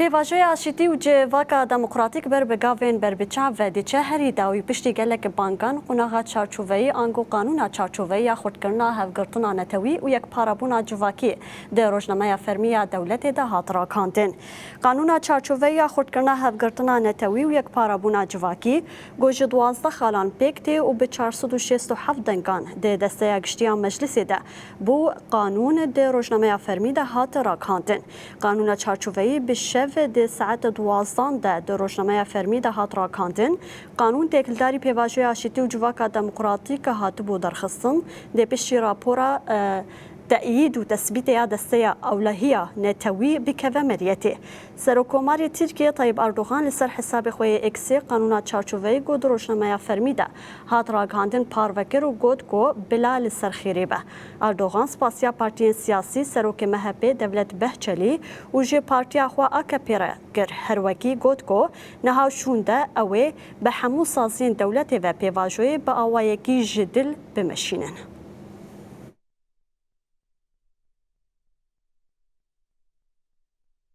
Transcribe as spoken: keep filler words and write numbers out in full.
Pêvajoya aşîtî û civaka demokratîk ber bi gavên berbiçav ve diçe herî dawî. Piştî gelek bangan, qonaxa çarçoveyî ango qanûna çarçoveyî ya xurtkirina hevgirtina netewî û yekparabûna civakî di rojnameya fermî ya dewletê de hat ragihandin. Qanûna çarçoveyî ya xurtkirina hevgirtina netewî û yekparabûna civakî, ku ji duwazdeh xalan pêk tê û bi çar sed û şêst û heft dengan di desteya giştî ya meclisê de bû qanûn, di rojnameya fermî de hat ragihandin. Qanûna çarçoveyî bi şev di saet duwazdan de di rojnameya fermî de hat ragihandin. Qanûn têkildarî pêvajoya aşîtî û civaka demokratîk hatibû derxistin. Dê piştî rapora, e, teyîd û tesbîtê ya desteya ewlehiya netewî bikeve meriyetê. Serokkomarê Tirkiyê Tayyip Erdogan li ser hesabê xwe yê X-ê qanûna çarçoveyî ku di rojnameya fermî de hat ragihandin parve kir û got ku bila li ser xêrê be. Erdogan spasiya partiyên siyasî, serokê M H P Devlet Bahçelî û jê partiya xwe A K P re kir. Her wekî got ku niha şûn de ew ê bi hemû saziyên dewletê ve pêvajoyê bi awayekî ji dil bimeşînin.